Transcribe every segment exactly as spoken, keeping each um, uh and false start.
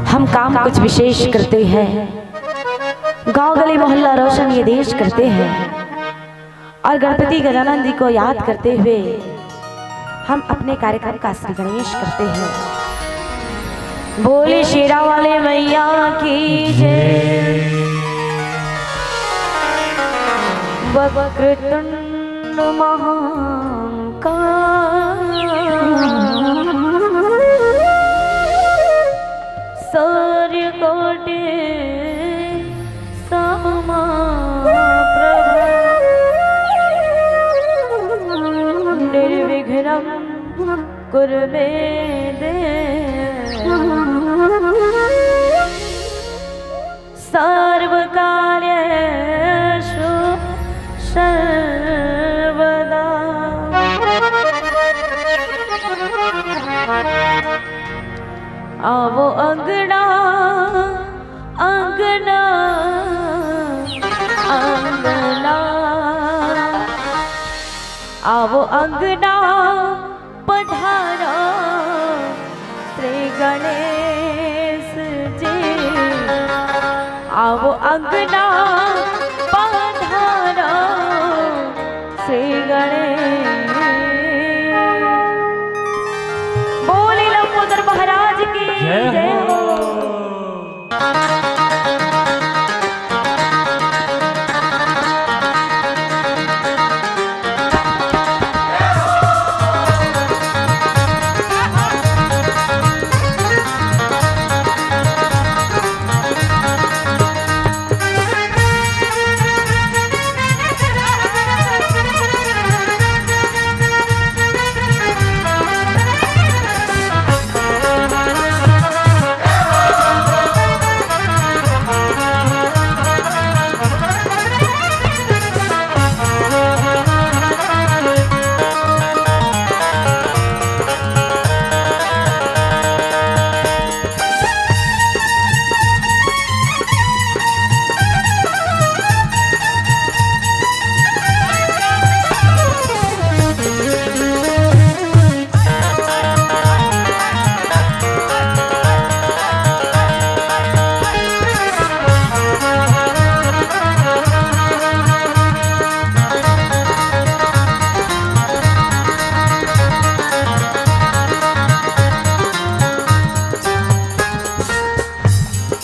हम काम कुछ विशेष करते हैं, गांव गली मोहल्ला रोशन ये देश करते हैं, और गणपति गजानन जी को याद करते हुए हम अपने कार्यक्रम का श्री गणेश करते हैं। बोले शेरा वाले मैया की जय। वक्रतुंड महाकाल, सूर्यकोटि समप्रभ, निर्विघ्नं कुरु मे देव। सर्वकार्येषु सर्वदा। आवो अंगना, अंगना, अंगना। आवो अंगना पधारो श्री गणेश जी, आवो अंगना पधारो श्री गणेश। बोले लंबोदर महाराज की जय जय हो। हो।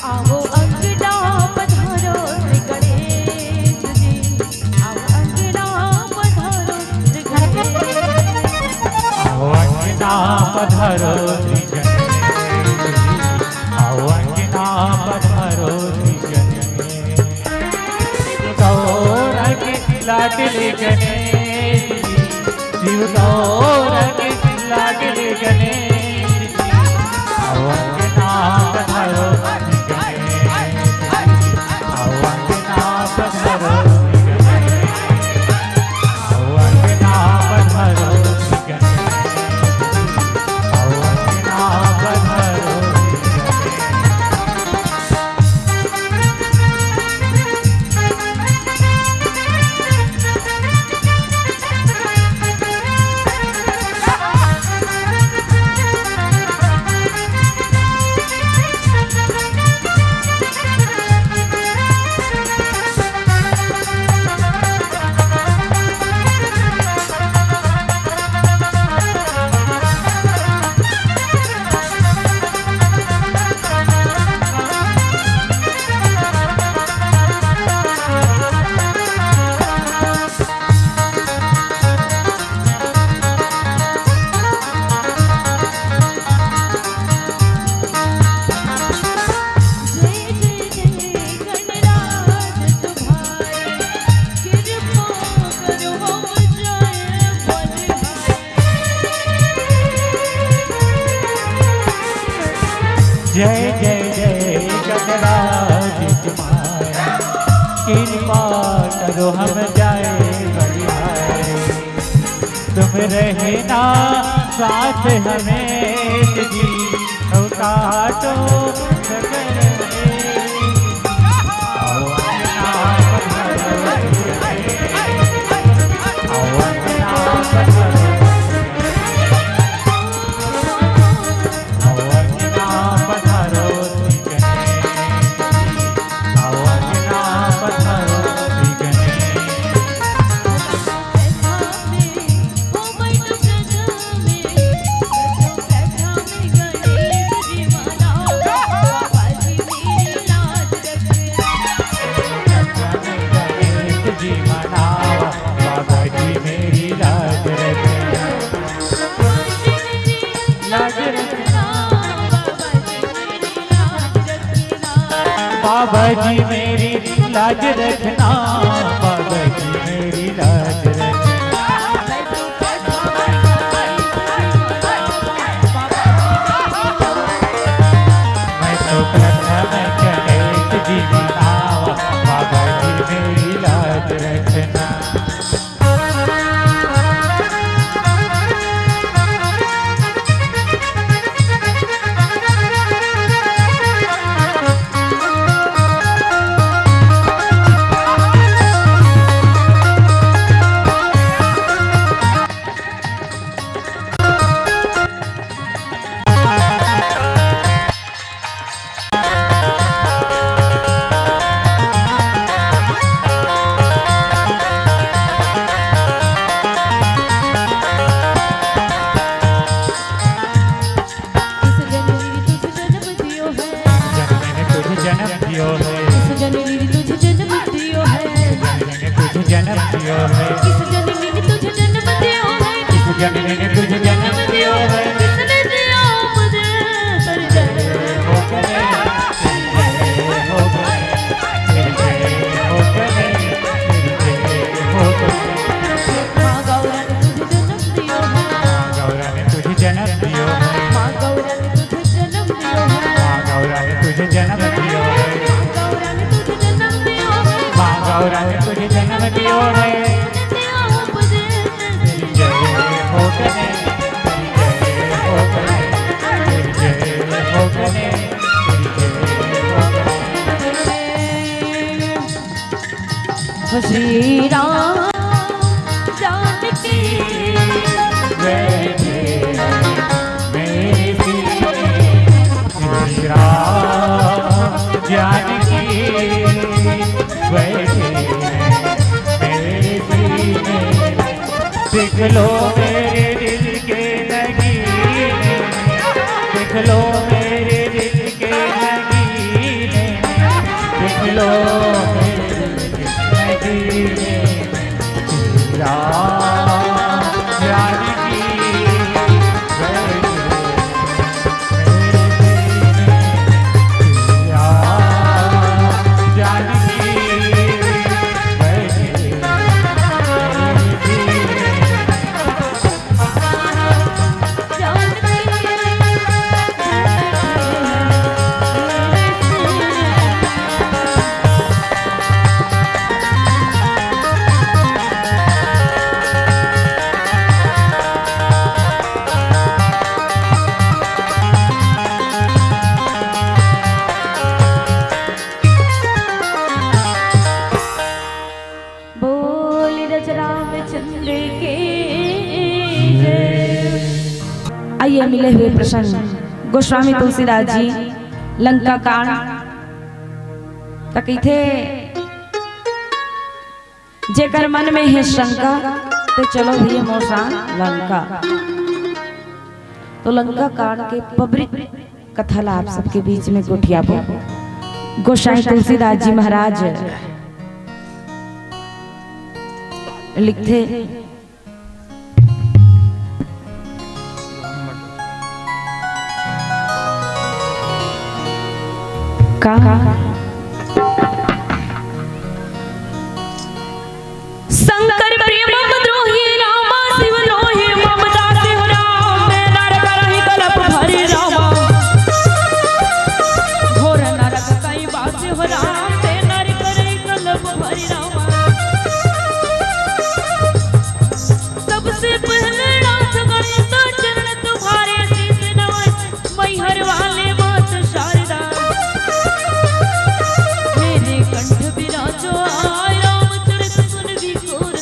आवो अंगना पधारो श्री गणेश जी, आवो अंगना पधारो श्री गणेश। आवो अंगना पधारो श्री गणेश जी, आवो अंगना पधारो श्री गणेश। गौर के लाडले गणेश जी, शिव गौर के लाडले गणेश जी, आवो अंगना पधारो श्री गणेश जी, आवो अंगना पधारो श्री गणेश, आवो अंगना पधारो श्री गणेश, आवो अंगना पधारो श्री गणेश। जय जय जय गणराज तुम्हारा, कृपा करो हम जाए बलिहारी। तुम रहना साथ हमें जी, उतारो सगल में। आओ अंगना पधारो, आओ अंगना पधारो। जी मेरी लाज रखना, बाबा जी मेरी लाज रखना। मैं तो प्रथम गणेश जी मनावा, बाबा जी मेरी लाज रखना। इस जन्म में तुझे जन्म दियो है। जन्म में तुझे जन्म दियो है। इस जन्म में तुझे जन्म दियो है। जन्म में तुझे जन्म दियो है। इस जन्म में तुझे जन्म दियो है। इस जन्म में तुझे जन्म दियो है। किसने दिया मुझे परिचय? हो गए, हो गए, हो गए, हो गए। माँ गौरा ने तुझे जन्म दियो है। माँ गौरा ने तुझे जन्म दियो है। माँ गौरा ने तुझे जन्म दियो है। माँ गौरा ने तुझे जन्म दियो है। माँ गौरा ने तुझे जन्म दियो है। माँ गौरा ने तुझे जन्म दियो है। तेरी जय हो गणेश, तेरी जय हो गणेश, तेरी जय हो गणेश, तेरी जय हो गणेश। श्री राम जानकी बैठे मेरे सीने, श्री राम जानकी बैठे मेरे सीने। देख लो मेरे दिल के नगीने, देख लो मेरे दिल के नगीने, देख लो मेरे दिल के नगीने। राम जानकी बैठे मेरे सीने, राम जानकी बैठे मेरे सीने। बोल रज रामचंद्र के जय। आइए, मिले हुए प्रसंग गोस्वामी तुलसीदास जी, लंका कांड। त कहिथे, जेकर मन में हे शंका, ते चलो भैया मोर संग लंका। तो लंका कांड के पब्लिक कथा ला आप सबके बीच में गोठियाबो। गोसाई तुलसीदास जी महाराज लिखथे, का शंकर प्रेम द्रोही रामा, शिव लोहे मम दास हो राम। मैं नर करहि कलप भरि रामा, घोर नरक कई बास हो राम। मैं नर करहि कलप भरि रामा, सबसे पहले नाथ गणेश चरण तुम्हारे शीश नवाए, मैहर वाले मात शारदा। मेरे कंठ विराजो आए, रामचरित सुनबि घोर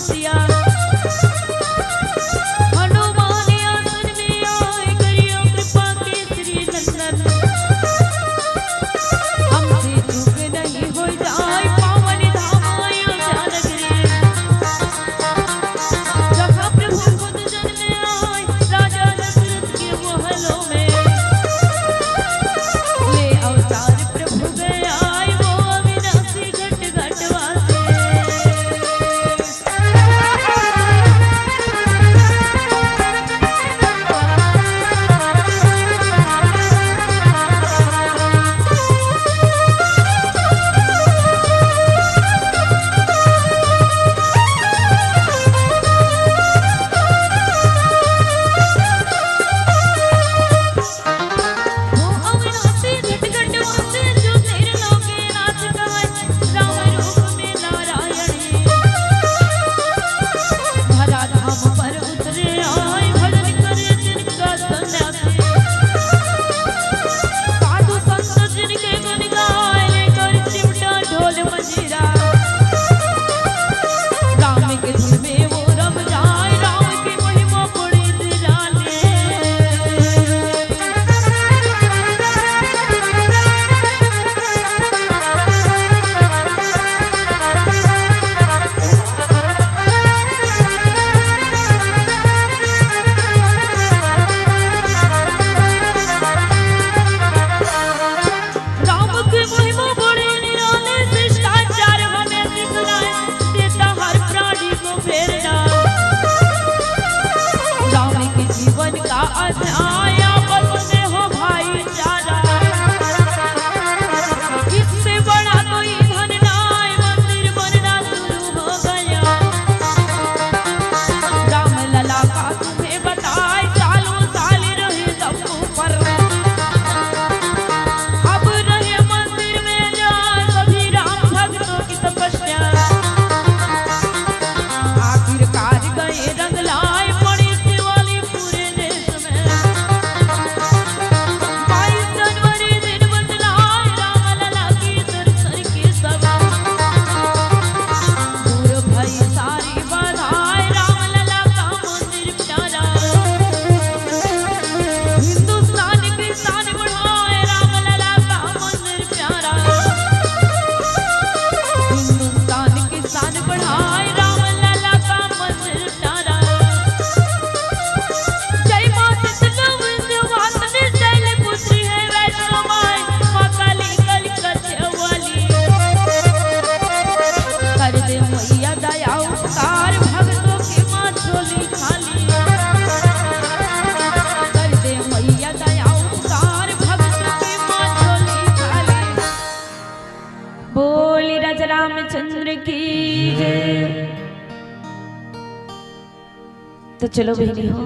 तो चलो बहिनी हो,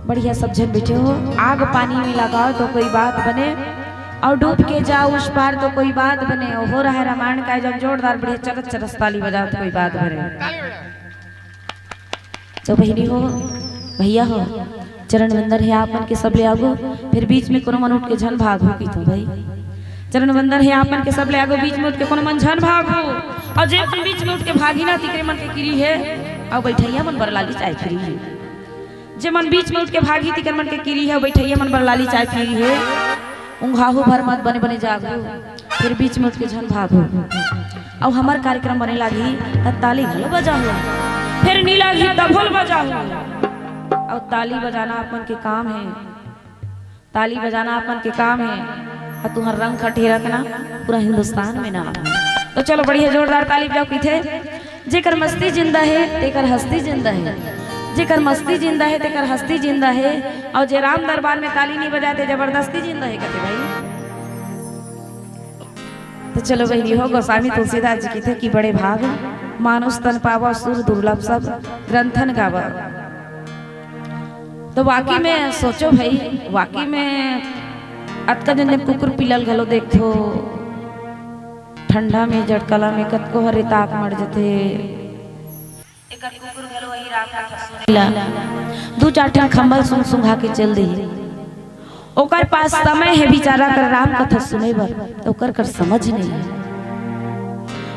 बढ़िया सब झन बैठे हो, आग पानी में लगाओ तो कोई बात बने, और डूब के जाओ उस पार तो कोई बात बने। हो रहा है रामायण का आयोजन जोरदार, बढ़िया चरस चरस ताली बजाओ तो कोई बात बने। तो बहिनी हो, भैया हो, चरण वंदन हे आप मन के सबले आगू, फेर बीच में कोनो मन उठ के झन भागहू कहिथंव भाई। चरण वंदन हे आप मन के सबले आगू, बीच में उठ के कोनो मन झन भागहू। अउ जे मन बीच में उठ के भागही ना, तिकरे मन के किरी हे, अउ बइठइया मन बर लाली चाय फिरी हे। जे मन बीच में उठ के भागही, तिकर मन के किरी हे, अउ बइठइया मन बर लाली चाय फिरी हे। उंघाहू भर मत, बने बने जागहू, फेर बीच में उठ के झन भागहू। अउ हमर कार्यक्रम बने लागही त ताली घलो बजाहू, फेर नी लागही तभो ल बजाहू। अउ ताली बजाना अपन के काम हे, ताली बजाना अपन के काम हे। अउ तुंहर रंग खठेरत ना पूरा हिंदुस्तान में नाम हे। तो चलो बढ़िया जोरदार ताली बजाओ कहिथे। जेकर मस्ती जिंदा हे, तेकर हस्ती जिंदा हे। जेकर मस्ती जिंदा हे, तेकर हस्ती जिंदा हे। अउ जे राम दरबार में ताली नी बजाय ते जबरदस्ती जिंदा हे कथे भाई। तो चलो बहिनी हो, गोस्वामी तुलसीदास जी कहिथे कि बड़े भाग मानुष तन पावा, सुर दुर्लभ सब ग्रंथन गावा। तो वाकई में सोचो भाई, वाकई में अतका जन जन कुकुर पिला ल घलो देखथो, ठंडा में, जड़कला में कतको हर रेताक मर जथे। एकर कुकुर घलो वही राम कथा सुनेला। दू चार ठन खंभल सूंघ सूंघा के चल देही। ओकर पास समय हे बिचारा कर राम कथा सुने बर, त ओकर कर समझ नहीं हे।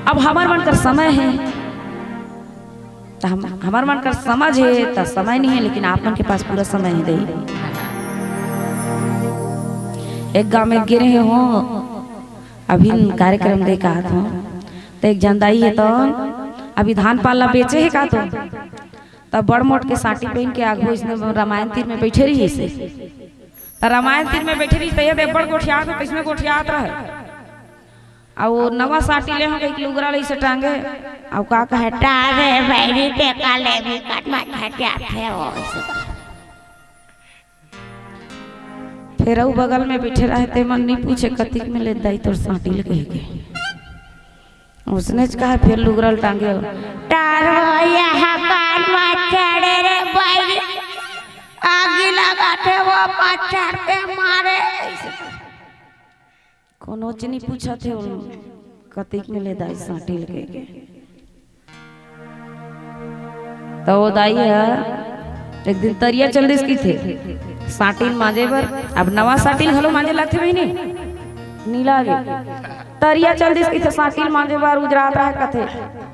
अब हमर मन कर समय हे, त हम, हमर मन कर समझ हे, त समय नहीं हे, लेकिन आप मन के पास पूरा समय हे दई। एक गांव में गे रेहे हों, अभी कार्यक्रम देख के आत हों, त एक झन दाई हे, त अभी धान पान ला बेचे हे का, तो तब बड़ मोट के साटी पहिन के आघू अइसने रामायण तीर में बइठे रहिस हे। त रामायण तीर में बइठे रहिस, त ये दे बड़ गोठियात हे, कइसने गोठियात रहे। अउ वो नवा साटी ले हों कहिके लुगरा ल अइसे टांगे, अउ का कहे, "टारे बैरी ते का ले भी कट मत हटियात हे वो," अइसे। फेर अउ बगल में बइठे रहे, ते मन नी पूछे, "कतिक में ले दाई तोर साटी ल?" कहिके। उसने च कहा, फेर लुगरा ल टांगे हो। "टारो यहाँ कान में चढ़े रे बैरी, आगी लगाथे वो मच्छर के मारे।" कोनो च नी पूछत हे, "कतिक में ले दाई साटी ल?" कहिके। त वो दाई ह एक दिन तरिया चल दिस कहिथे साटी ल मांजे बर। अब नवा साटी ल घलो मांजे लागथे बहिनी, नी लागे। तरिया चल दिस कहिथे साटी ल मांजे बर, उजरात रहे कथे,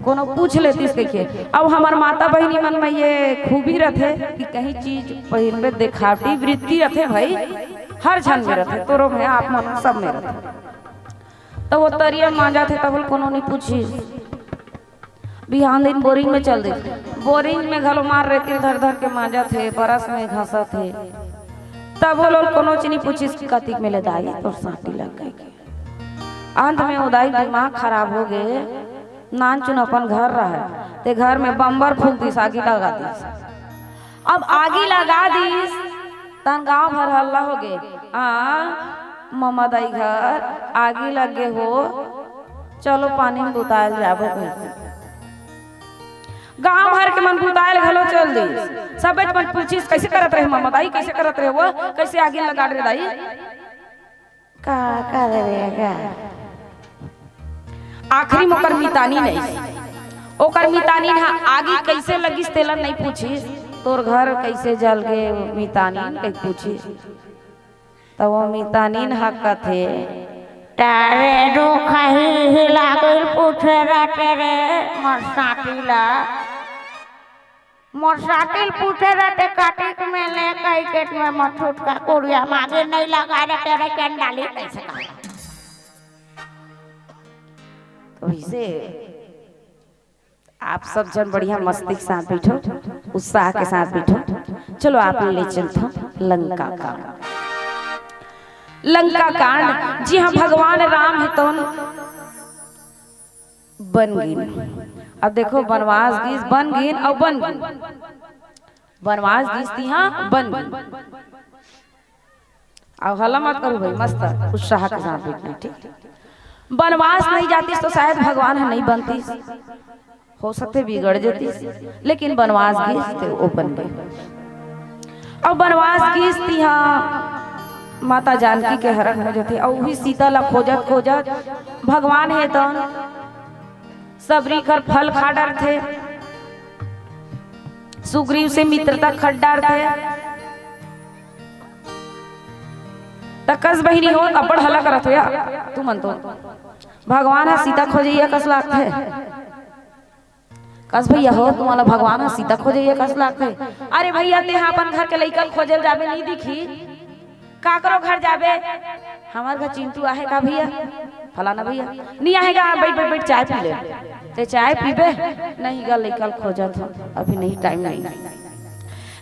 कोनो पूछ लेतिस कहिके। अब हमर माता बहिनी मन में ये खूबी रथे कि कहीं चीज पहिरबे, देखावटी वृत्ति रथे भाई, हर झन में रथे, तोरो में, आप मन सब में रथे। त वो तरिया मांजत हे, तब ल कोनो नी पूछिस। बिहान दिन बोरिंग में चल दिस। बोरिंग में घलो मार रेती धर धर के मांजत हे, बरस में घसत हे। तब वो लोग कोनो च नी पूछिस कि "कतिक में ले दाई तोर साटी लग गई?" अंत में वो दाई दिमाग खराब हो गे, नानचुन अपन घर रहे, ते घर में बम्बर फूंक दिस, आगी लगा दिस। अब आगी लगा दिस, तहन गांव भर हल्ला हो गे, "आ, ममा दाई घर आगी लग गे हो, चलो पानी में बुतायल जाबो," कहिके। गांव भर के मन बुतायल घलो चल दिस। सबे मन पूछिस, "कइसे करत रहे ममा दाई, कइसे करत रहे वो, कइसे आगी लगा रे दाई?" का करे रे का? आखिरी में ओकर मितानिन आइस। ओकर मितानिन ह आगी कइसे लगिस तेला नइ पूछिस, "तोर घर कइसे जल गे मितानिन?" कहि पूछिस। त वो मितानिन ह कथे, "टारे दू खही ही लागल पूछे रटे रे मोर साटी ला।" मोर साटी ल पूछे रहे, ते कतिक में ले कहिके, मैं मोर छुटका कुरिया मांगे नहीं लगा रहे, तेरे चंडाली कैसे कहा? तो इसे आप सब झन बढ़िया मस्ती के साथ बैठो, उत्साह के साथ बैठो। चलो, आप ले चलथो लंका कांड। लंका कांड, जी हाँ, भगवान राम हे तौन बन गिन। अब देखो, बनवास गिस, बन गिन अउ बन गिन। बनवास गिस, तिहां बन गिन। अउ हल्ला मत करो भाई, मस्त उत्साह के साथ बैठना, ठीक? बनवास नहीं जातिस तो शायद भगवान ह नहीं बनतिस। हो सकथे बिगड़ जतिस, लेकिन बनवास गिस ते ओ बन गे। अउ बनवास गिस तिहा माता जानकी के हरण हो जथे, अउ उही सीता ला खोजत खोजत भगवान हे तन सबरी कर फल खा डरथे, सुग्रीव से मित्रता खट डारथे। त कस बहिनी हो, अब्बड़ हल्ला करत हो या तुमन तो। भगवान ह सीता खोजइया कस लागथे। कस भैया हो, तुम्हारा भगवान ह सीता खोजइया कस लागथे। अरे भैया, तेहा अपन घर के लइका खोजे ल जाबे, नहीं दिखी, काकरो घर जाबे, हमर घर चिंटू आहे का भैया, फलाना भैया, नहीं आहे का, बैठ बैठ बैठ, चाय पी ले। ते चाय पीबे? नहीं गा, लइका ल खोजत हो, अभी नहीं, टाइम नहीं।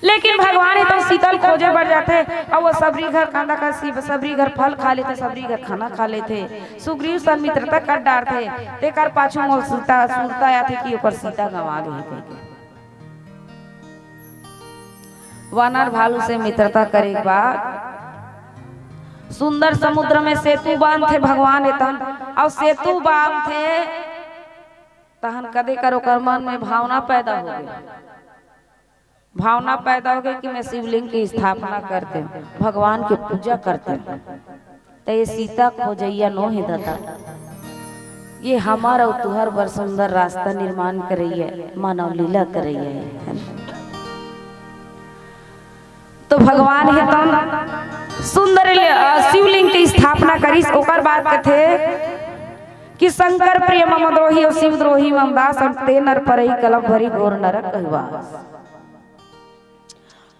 लेकिन भगवान हे तो सीता ल खोजे बर जाथे, अउ वो सबरी घर कांदा का सी-, सबरी घर फल खा लेथे, सबरी घर खाना खा लेथे, सुग्रीव सन मित्रता कर डारथे, तेकर पाछू मोल सुरता, सुरता आथे कि ओकर सीता गंवा गे हे कहिके। वानर भालू से मित्रता करे के बाद सुंदर समुद्र में सेतु बांधथे भगवान हे तन, अउ सेतु बांधथे तहन कदे कर ओकर मन में भावना पैदा हो गे। भावना पैदा हो गे कि मैं शिवलिंग की स्थापना कर देंव, भगवान के पूजा कर देंव। त ये सीता खोजइया नो हे ददा, ये हमर अउ तुहर बर सुंदर रास्ता निर्माण करइया, मानव लीला करइया हे, है ना? तो भगवान हे तन सुंदर ल-, अ, शिवलिंग के स्थापना करिस। ओकर बाद कथे कि शंकर प्रिय मम द्रोही अउ शिव द्रोही मम दास, अउ ते नर परई कलप भरी घोर नरक कहवास।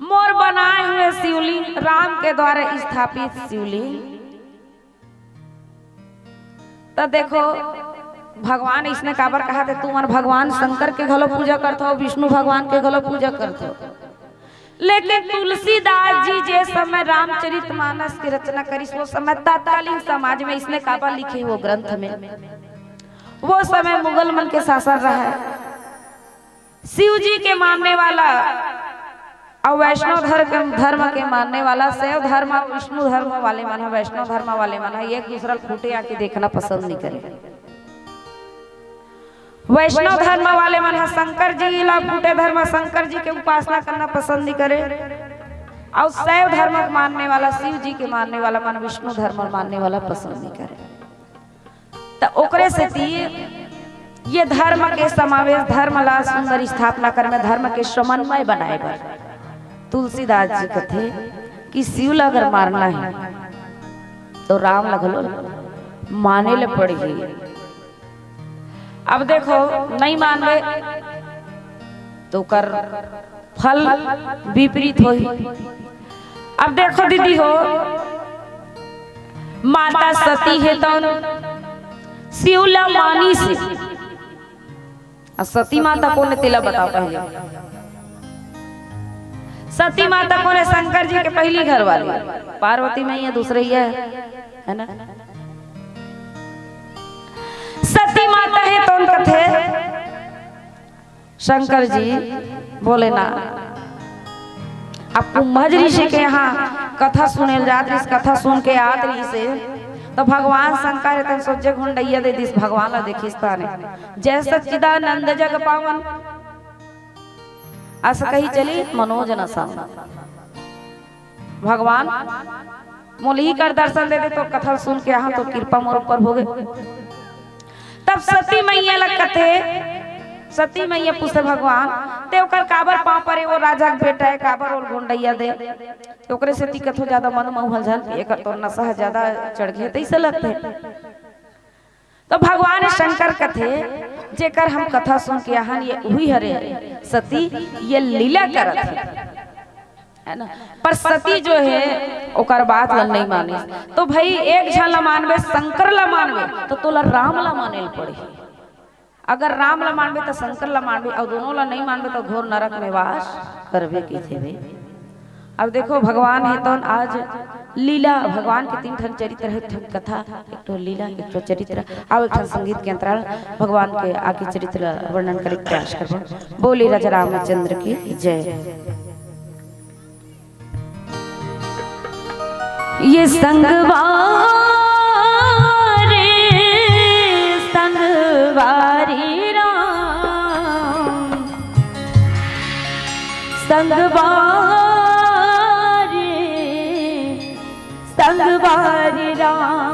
मोर बनाए हुए शिवलिंग, राम के द्वारा स्थापित शिवलिंग। त देखो, भगवान इसने काबर कहा थे, तुमन भगवान शंकर के घलो पूजा करथो, विष्णु भगवान के घलो पूजा करथो। लेकिन तुलसीदास जी जे समय रामचरित मानस के रचना करिस, वो समय तत्कालीन समाज में इसने काबर लिखे वो ग्रंथ में, वो समय मुगल मन के शासन रहा है। शिव जी के मानने वाला अउ वैष्णव धर्म के, धर्म के मानने वाला शैव धर्म अउ विष्णु धर्म वाले मन ह, वैष्णव धर्म वाले मन ह एक दूसरा ल फूटे आँखी देखना पसंद नहीं करे। वैष्णव धर्म वाले मन ह शंकर जी ला फूटे धर्म, शंकर जी के उपासना करना पसंद नहीं करे, अउ शैव धर्म के मानने वाला, शिव जी के मानने वाला मन विष्णु धर्म मानने वाला पसंद नहीं करे। त ओकरे सेती ये धर्म के समावेश, धर्म ला सुंदर स्थापना करे में, धर्म के समन्वय बनाए बर तुलसीदास जी कथे कि शिव ला अगर मारना हे तो राम ला घलो माने ले पड़ही। अब देखो, नहीं मानबे तो ओकर फल विपरीत होही। अब देखो दीदी हो, माता सती हे तौन शिव ला मानिस हे। अउ सती माता कोन हे तेला बताओ पहले। सती माता कोन हे? शंकर जी के पहली घरवाली पार्वती मैया, दूसरे ये हे, है ना? सती माता हे तौन कथे शंकर जी, भोलेनाथ, अब कुंभज ऋषि के यहाँ कथा सुने ल जात रहिस, कथा सुन के आत रहिस हे, तो भगवान शंकर हे तौन सोझे घुंडइया दे दिस, भगवान ला देखिस ताने, जय सच्चिदानंद जग पावन, अस कही चली मनोज न सावन। भगवान मोला इही कर दर्शन दे दे, तोर कथा सुन के आहा, तोर कृपा मोर ऊपर होगे। तब सती मैया ला कथे, सती मैया पूछे, भगवान, ते ओकर काबर पाँव परे, वो राजा के बेटा हे, काबर ओला घुंडइया दे? ते ओकरे सेती कथो ज्यादा मद मउहा झन, एकर तोर नशा ह ज्यादा चढ़ गे, तइसे लगथे। तो भगवान शंकर कथे, जेकर हम कथा सुन के आहन, ये उही हरे सती, ये लीला करत हे, है ना? पर सती जो हे, ओकर बात ल नहीं मानिस। तो भाई, एक झन ला मानबे, शंकर ला मानबे, तो तोला राम ला माने ल पड़ही। अगर राम ला मानबे, तो शंकर ला मानबे, अउ दोनों ला नहीं मानबे, तो घोर नरक में वास करबे कहिथे बे। अब देखो, भगवान हे तौन आज लीला, भगवान के तीन ठन चरित्र हे, एक ठन कथा, एक ठो लीला, एक ठो चरित्र, अउ एक ठन संगीत के अंतराल, भगवान के आगे चरित्र वर्णन करे के प्रयास करबो। बोले राजा रामचंद्र की जय। ये संगवारी, संगवारी राम। संगवारी, संगवारी राम।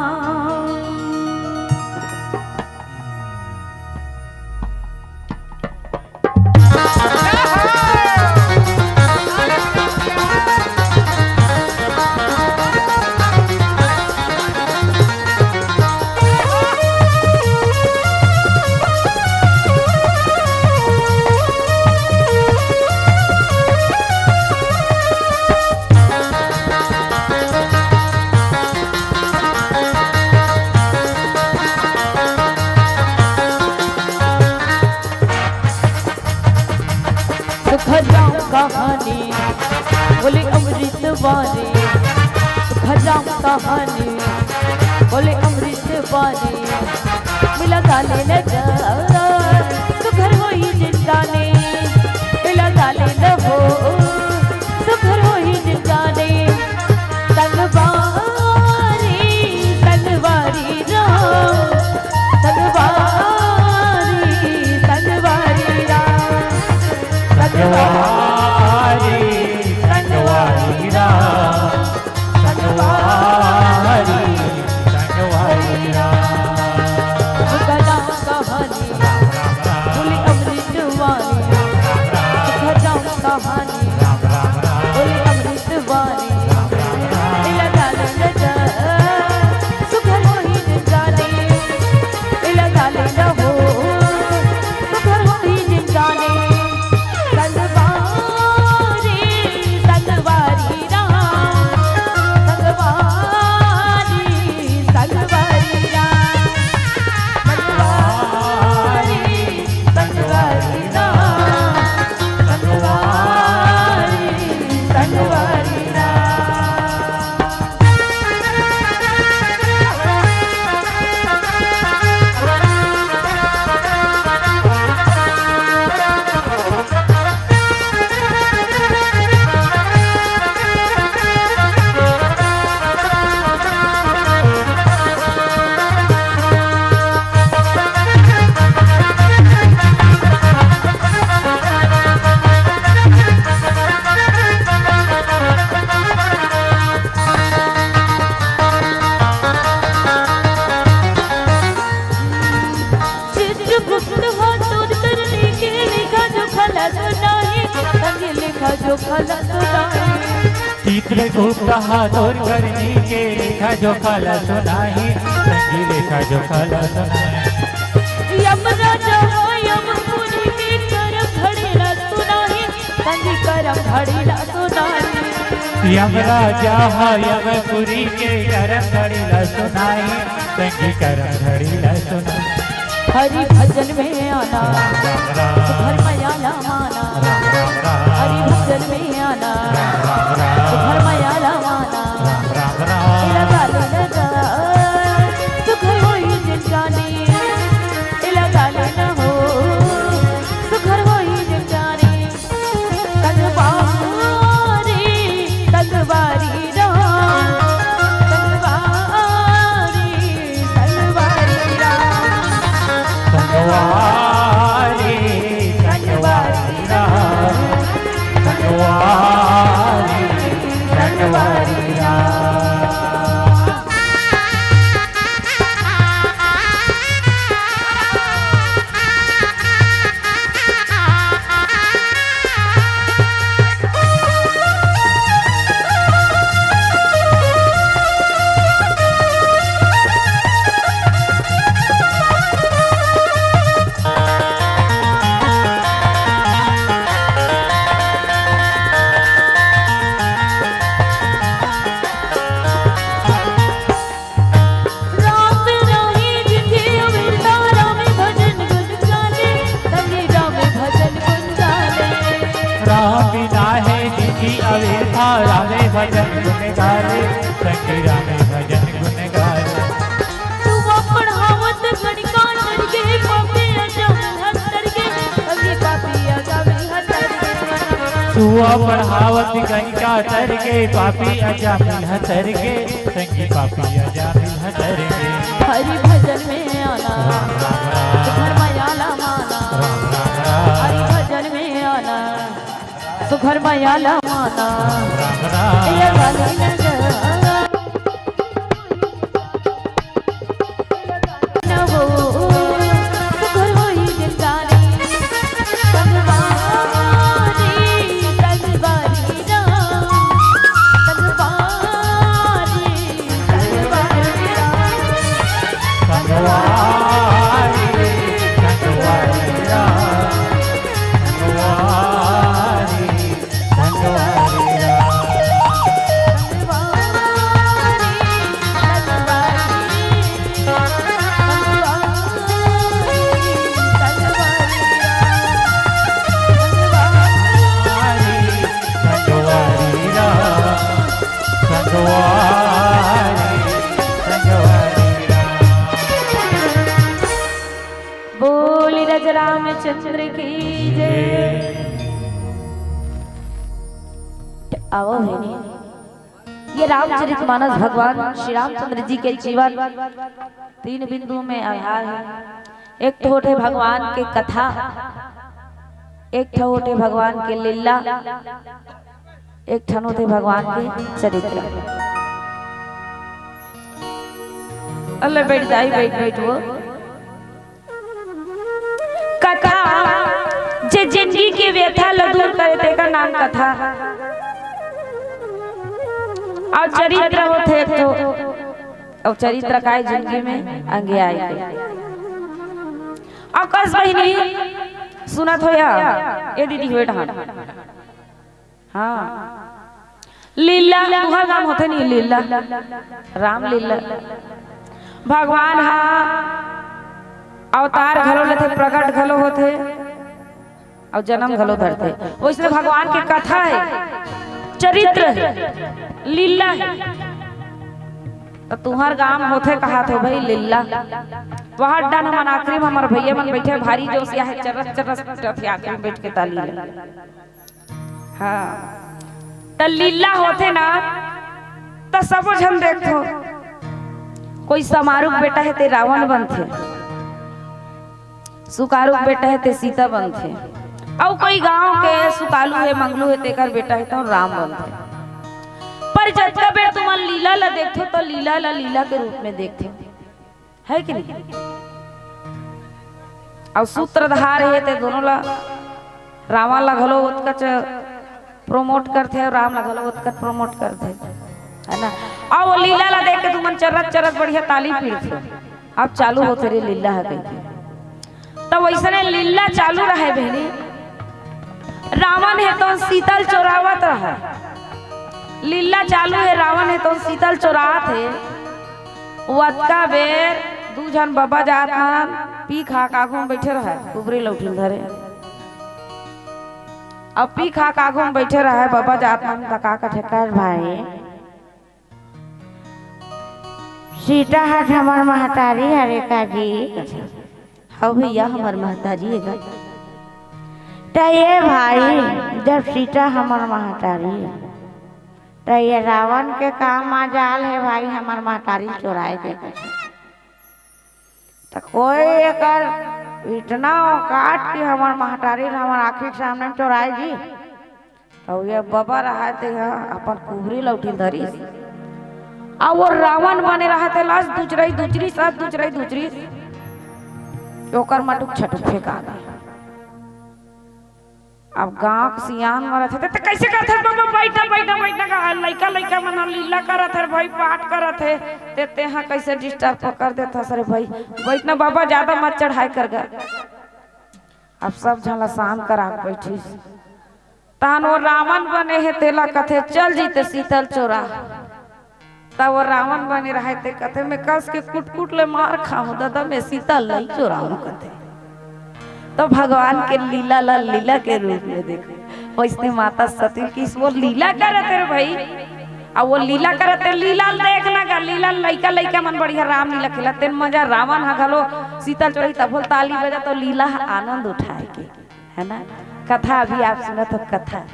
सुखराम कहानी बोले अमृत वाणी, सुखराम कहानी बोले अमृत वाणी। मिला डाले न जा, सुघर होई जिनगानी, मिला डाले न हो, सुघर होई जिनगानी। संगवारी, संगवारी राम, संगवारी, संगवारी राम। संगवारी, संगवारी राम, संगवारी, संगवारी राम। सुखराम कहानी बोले अमृत वाणी, सुखराम कहानी बोले अमृत वाणी। इला डाले न जा, सुघर होई जिनगानी, इला डाले न हो, सुघर होई जिनगानी। संगवारी, संगवारी राम, संगवारी, संगवारी राम। संगवारी, संगवारी राम, संगवारी, संगवारी राम। चित्रगुप्त हा तोर करनी के लेखा जोखा ला सुनाही, संगी लेखा जोखा ला सुनाही। चित्रगुप्त हा तोर करनी के लेखा जोखा ला सुनाही, संगी लेखा जोखा ला सुनाही। यमराजा हा यमपुरी के करम घड़ी ला सुनाही, संगी करम घड़ी ला सुनाही। यमराजा हा यमपुरी के करम घड़ी ला सुनाही, संगी करम घड़ी ला सुनाही। हरि भजन में आना, राम राम राम। सुघर मया ला माना। राम राम राम। हरि भजन में आना, राम राम राम। सुघर मया ला माना। राम राम राम। इला डाले न जा, सुघर होई जिनगानी, इला डाले न हो, सुघर होई जिनगानी। संगवारी, संगवारी राम, संगवारी, संगवारी राम। संगवारी, संगवारी राम, संगवारी, संगवारी राम। राम राही जिनके अविरता रामे भजन गुण गाले, संगी रामे भजन गुण गाले। राम बिना है जिनकी अविरता रामे भजन गुण गाले, संगी रामे भजन गुण गाले। सुआ पढ़ावत गणिका चढ़ के पापी अजा मिलहत तर के, संगी पापी अजा मिलहत तर के। सुआ पढ़ावत गणिका तर के, पापी अजा मिलहत तर के। संगी पापी अजा मिलहत तर के। हरि भजन में आना, राम राम राम। घर में आला माना। राम राम राम। हरि भजन में आना। घर माया ला माना। राम राम। ए लाली नजर। नवो घर होई जिंदानी। संगवारी, संगवारी राम। संगवारी, संगवारी राम। संगवारी, संगवारी राम। संगवारी, संगवारी राम। संगवारी राम। संगवारी, संगवारी राम। बोल राजा रामचंद्र की जय। आओ बहिनी, ये रामचरित मानस भगवान श्री रामचंद्र जी के जीवन तीन बिंदु में आधार है। एक ठो होथे भगवान के कथा, एक ठो होथे भगवान के लीला, एक ठन होथे भगवान के चरित्र। अल्ले बैठ जाई, बैठ, बैठ वो। कथा जे जिंदगी के व्यथा ल दूर करे, तेकर नाम कथा। अउ चरित्र होथे एक ठो। अउ चरित्र काय जिंदगी में अंगे आए के। अउ कस बहिनी सुनत हो या? ए दीदी हुए डहान। हाँ। लीला, तुहर नाम होथे नहीं लीला। रामलीला। भगवान हा अवतार घलो लेथे, प्रकट घलो होथे, अउ जन्म घलो धरथे। वइसने भगवान के कथा हे, चरित्र हे, लीला हे। त तुहर गांव होथे कहात हो भाई लीला। वहां डन हमन आखिरी में हमर भैया मन बैठे, भारी जोश या हे, चरस चरस पीटत हे आखिरी में बैठ के ताली ल। हाँ, त लीला होथे ना, त सबो झन देखथो। कोई समारू के बेटा हे ते रावण बनथे, सुकारू के बेटा हे ते सीता बनथे, अउ कोई गांव के सुकालू हे, मंगलू हे, तेकर बेटा हे तो राम बनथे। पर जतका बेर तुमन लीला ला देखथो, तो लीला ला लीला के रूप में देखथो। हे कि नहीं? अउ सूत्रधार हे ते दोनों ला, रावण ला घलो ओतकच promote करथे अउ राम ला घलो ओतकच promote करथे, हे ना? अउ वो लीला ला देख के तुमन चरत चरत बढ़िया ताली पीटथे। अब चालू होथे रे लीला ह कहिके। त वइसने लीला चालू रहे बहिनी। रावण हे तो सीता ल चोरावत रहे। लीला चालू हे, रावण हे तो सीता ल चोरात हे। ओतका बेर दू झन बबा जात मन पी खा के आगू में बैठे रहे, कुबरी लौठी ल धरे। अब पी खा के आगू में बैठे रहे, बबा जात मन त का कथे, "कर भाई, सीता ह हमर महतारी हरे का जी?" "हव भैया, हमर महतारी हे गा।" "त ये भाई, जब सीता हमर महतारी हे, त ये रावण के का मजाल हे भाई, हमर महतारी चोराए के?" त कोई एकर इतना औकात कि हमर महतारी ल हमर आँखी के सामने में चोराए जी। त ये बबा रहा ते ह अपन कुबरी लौठी धरिस। आ वो रावण बने रहा ते लास दुचरई दुचरी, सात दुचरई दुचरी। ओकर मटुक छटुक फेंका दे। अब गांव के सियान मरत हे, "ते, ते कइसे करत हस बबा? बइठ ना, बइठ ना, बइठ ना, लइका, लइका मन ह लीला करत हे भाई, पाठ करत हे, ते, तेहा कइसे disturb कर देत हस रे भाई? बइठ ना बबा, जादा मत चढ़ाई कर गा।" अब सब झन ला शांत करा के बइठिस। तहन वो रावण बने हे, तेला कथे, "चल जी ते सीता ल चोरा।" त वो रावण बने रहे ते कथे, "मैं कस के कुटकुट ले मार खाहूं ददा, मैं सीता ल नइ चोराहूं," कथे। त भगवान के लीला ला लीला के रूप में देखो, वइसने माता सती किस वो लीला करत हे रे भाई। अब वो लीला करत हे, लीला ल देखना गा, लीला ल लइका लइका मन बढ़िया रामलीला खेलत हे, मजा रावण ह घलो सीता ल चोराही तभो ल ताली बजा तो लीला ह आनंद उठाए के। हे ना? कथा अभी आप सुनत हो, कथा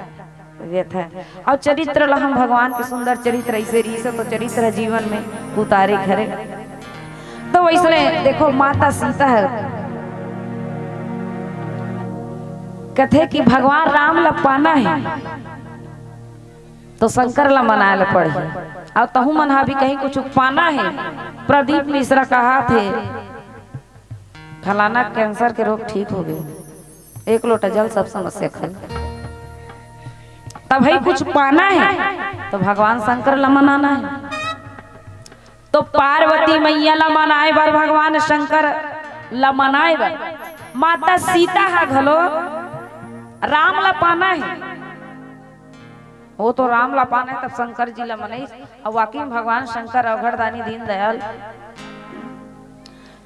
व्यथा। अउ चरित्र ला हम भगवान के सुंदर चरित्र अइसे रहिस हे, तो चरित्र जीवन में उतारे घरे। तो वइसने देखो, माता सीता हे, कथे कि भगवान राम ला पाना हे, तो शंकर ला मनाए ला पड़ही। अउ तहूँ मन हा भी कहीं कुछ पाना हे, प्रदीप मिश्रा कहाथे, फलाना कैंसर के रोग ठीक हो गे, एक लोटा जल सब समस्या खल। त भई कुछ पाना हे, तो भगवान शंकर ला मनाना हे। तो पार्वती मैया ला मनाए बर, भगवान शंकर ला मनाए बर माता सीता हा घलो राम ला पाना हे। वो तो राम ला पाना हे, तब शंकर जी ला मनइस। अउ वाकई में भगवान शंकर अवघड़दानी दीनदयाल।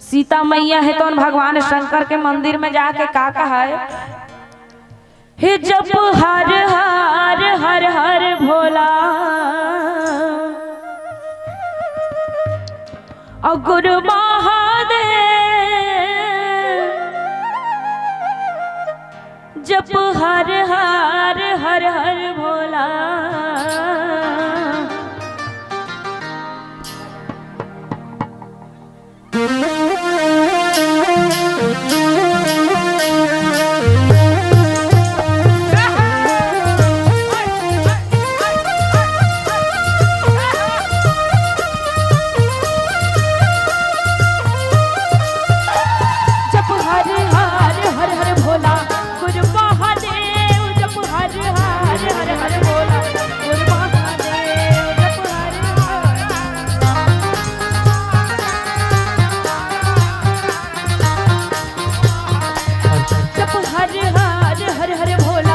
सीता मैया हे तो भगवान शंकर के मंदिर में जाके का कहा हे? हे जप हर हर हर हर भोला, अउ गुरु महादेव जप हर हर हर हर भोला। जप हर हर हर हर भोला, गुरु महादेव। जप हर हर हर हर भोला, गुरु महादेव। जप हर हर जप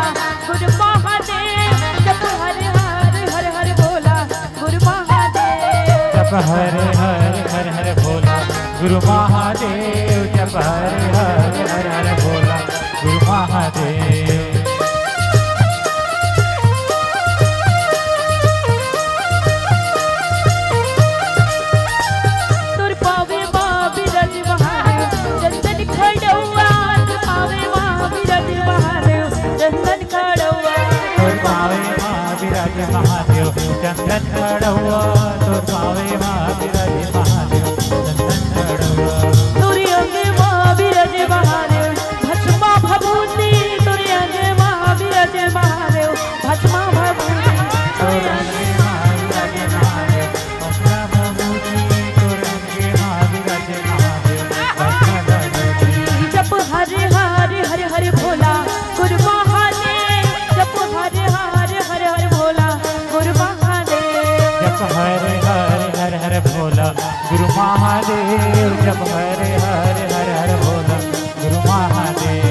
हर हर हर हर भोला, गुरु महादेव। जप हर हर हर हर भोला, गुरु महादेव। जप हर हर हर हर भोला, गुरु महादेव। जप हर हर हर हर भोला, गुरु महादेव। तोर पावे मा बिराजे महादेव, चंदन खड़उआ। तोर पावे मा बिराजे महादेव, चंदन खड़उआ। तोर पावे मा बिराजे महादेव, चंदन खड़उआ। तोर पावे मा बिराजे महादेव, चंदन खड़उआ। तोर अंगे मा बिराजे महादेव, भस्मा भभूति। तोर अंगे मा बिराजे महादेव, भस्मा भभूति। तोर अंगे मा बिराजे महादेव, भस्मा भभूति। तोर अंगे मा बिराजे महादेव, भस्मा भभूति। जप हर हर हर हर भोला, गुरु महादेव। जप हर हर हर हर भोला, गुरु महादेव। जप हर हर हर हर भोला, गुरु महादेव। जप हर हर हर हर भोला, गुरु महादेव।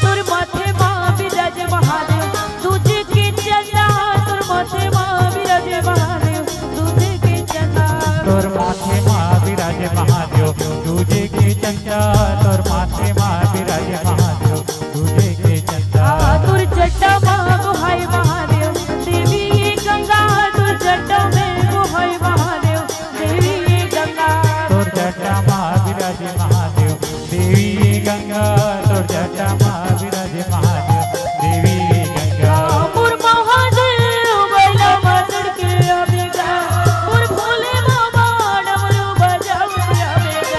तोर माथे मा बिराजे महादेव, दूजे के चंदा। तोर माथे मा बिराजे महादेव, दूजे के चंदा। तोर माथे मा बिराजे महादेव, दूजे के चंदा। तोर माथे मा बिराजे महादेव, दूजे के चंदा। आ, तोर जटा मा बोहाय महादेव, देवी गंगा। तोर जटा में बोहाय महादेव, देवी गंगा। तोर जटा मा बिराजे महादेव, देवी गंगा। तोर जटा मा बिराजे महादेव, देवी गंगा। मोर महादेव बैला मा चढ़ के आवेगा, मोर भोले बाबा डमरू बजावत आवेगा।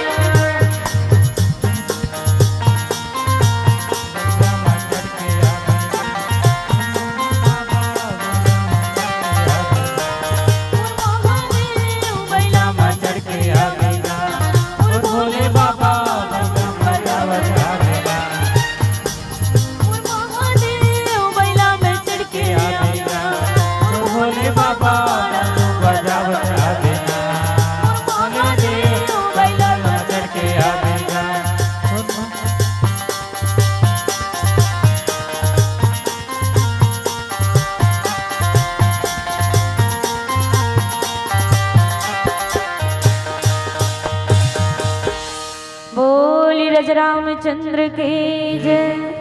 बोली रज रामचंद्र की जय।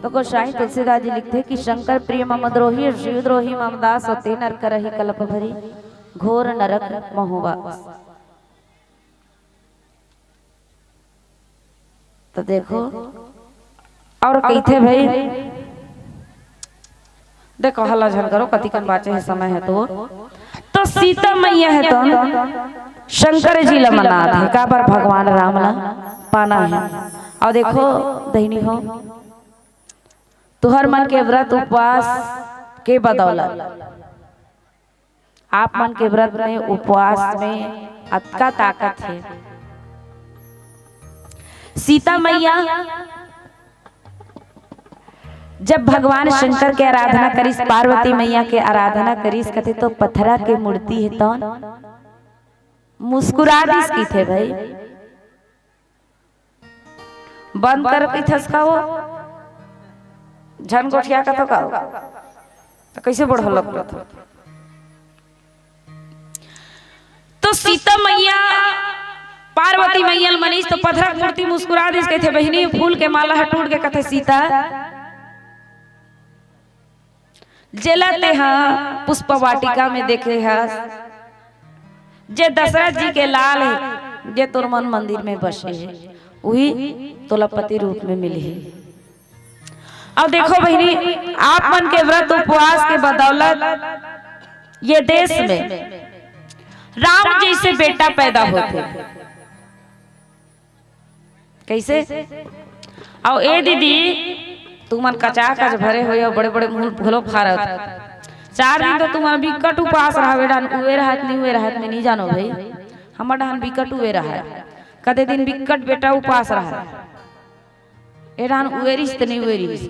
तो गोसाई तुलसीदास जी लिखथे कि शंकर प्रिय मम द्रोही, शिव द्रोही मम दास, होते नर करही कलप भरी, घोर नरक महुआ। तो देखो, अउ कहिथे भई, देखो, हल्ला झन करो, कतिकन बाचे हे समय हे तो। तो सीता मैया हे तो शंकर जी ला मनात हे, काबर भगवान राम ला पाना हे। अउ देखो दहिनी हो, तुहर मन के व्रत उपवास के बदौलत, आप मन के व्रत में उपवास में अतका ताकत हे। सीता मैया जब भगवान शंकर के आराधना करिस, पार्वती मैया के आराधना करिस, कथे तो पथरा के मूर्ति हे तौन मुस्कुरा दिस कथे भाई। बंद कर कथस का वो? झन गोठिया कथो का वो? त कइसे बढ़ल लगत? तो सीता मैया पार्वती मैया ल मनिस तो पथरा के मूर्ति मुस्कुरा दिस कथे, बहिनी फूल के माला ह टूट के कथे सीता, जेला तेहा पुष्प वाटिका में देखे हस, जे दशरथ जी के लाल हे, जे तोर मन मंदिर में बसे हे, उही तोला पति रूप में मिलही। अउ देखो बहिनी, आप मन के व्रत उपवास के बदौलत ये देश में राम जइसे बेटा पैदा होथे। कइसे? अउ ए दीदी, तुमन कचाकच भरे होय अउ बड़े-बड़े मुंह घलो फारत। चार दिन तो तुमन बिकट उपास रहव, ए डहन उए रहत, नी उए रहत, मैं नी जानों भई। हमर डहन बिकट उए रहय। कते दिन बिकट बेटा उपास रहय। ए डहन उए रिहिस त नी उए रिहिस।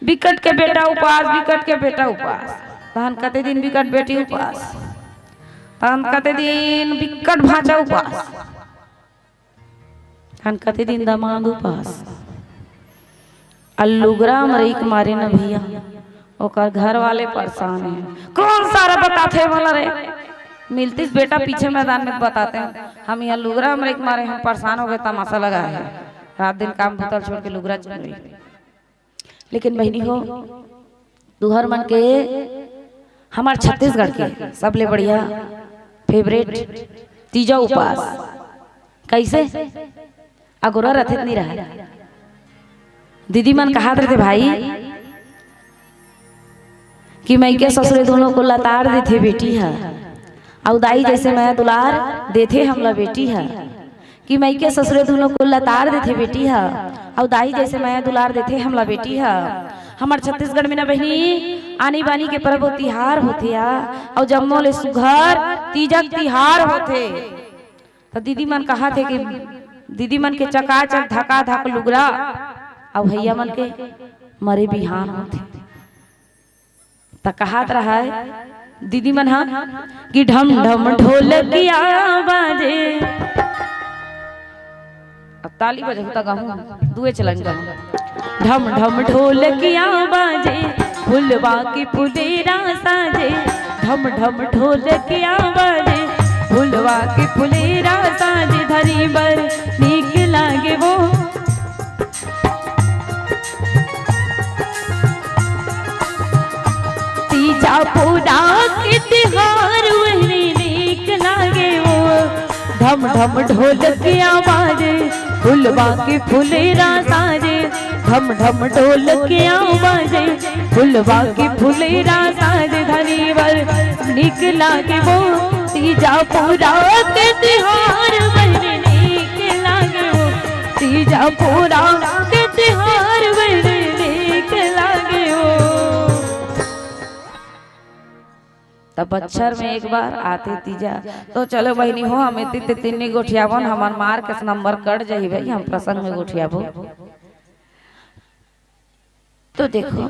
बिकट के बेटा उपास, बिकट के बेटा उपास। तहन कते दिन बिकट बेटी उपास। तहन कते दिन बिकट भांचा उपास। तहन कते दिन दमांद उपास। अउ लुगरा मरई के मारे न भइया, ओकर घर वाले परेशान हे। कोन सारा बताथे मोला रे? मिलतिस बेटा पीछे मैदान में बतातेंव। हम इहाँ लुगरा मरई के मारे हम परेशान हो गे, तमाशा लगा हे। रात दिन काम बूता ल छोड़ के लुगरा चुन रही। लेकिन बहिनी हो, तुहर मन के, हमर छत्तीसगढ़ के सबले बढ़िया favourite तीजा उपास। कइसे? अगोरा रथे त नी रहय। दीदी मन कहात रथे भाई कि मइके ससुरे दूनों ल लतार देथे बेटी ह, अउ दाई जइसे मया दुलार देथे हमला बेटी ह। कि मइके ससुरे दूनों ल लतार देथे बेटी ह, अउ दाई जइसे मया दुलार देथे हमला बेटी ह। हमर छत्तीसगढ़ में न बहिनी, आनी बानी के परब अउ तिहार होथे या, अउ जम्मो ले सुघर तीजा के तिहार होथे। त दीदी मन कहाथे कि दीदी मन के चकाचक धकाधक लुगरा, अउ भइया मन के मरे बिहान होथे। त कहात रहय दीदी मन ह कि ढम ढम ढोलकिया बाजे। अब ताली बजाहू त गाहूं, दुए चलन गाहूं। ढम ढम ढोलकिया बाजे, फुलवा के फुलेरा साजे। ढम ढम ढोलकिया बाजे, फुलवा के फुलेरा साजे। धरी बर नीक लागे वो तीजा पोरा के तिहार वही नीक लागे वो। ढम ढम ढोलकिया बाजे, फुलवा के फुलेरा साजे। ढम ढम ढोलकिया बाजे, फुलवा के फुलेरा साजे। धरी बर नीक लागे वो तीजा पोरा के तिहार वही नीक लागे वो। तीजा पोरा के तिहार बड़ नीक लागे हो। त बच्छर में एक बार आथे तीजा। तो चलो बहिनी हो, हम एती ते तीन नी गोठियाबन, हमर मार के नंबर कट जाही भाई, हम प्रसंग में गोठियाबो। तो देखो,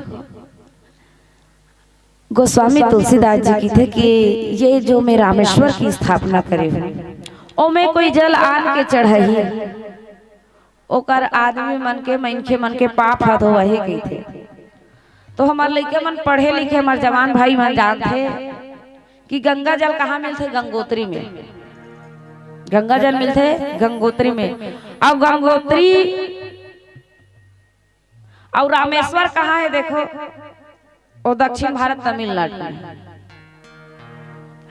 गोस्वामी तुलसीदास जी कथे कि ये जो मैं रामेश्वर की स्थापना करे हूँ, ओमे कोई जल आन के चढ़ाही, ओकर आदमी मन के, मनखे मन के पाप ह धोवही कहिथे। तो हमर लइका मन पढ़े लिखे, हमर जवान भाई मन जानथे कि गंगा जल कहाँ मिलथे? गंगोत्री में। गंगा जल मिलथे गंगोत्री में। अउ गंगोत्री अउ रामेश्वर कहाँ हे देखो, वो दक्षिण भारत तमिलनाडु में।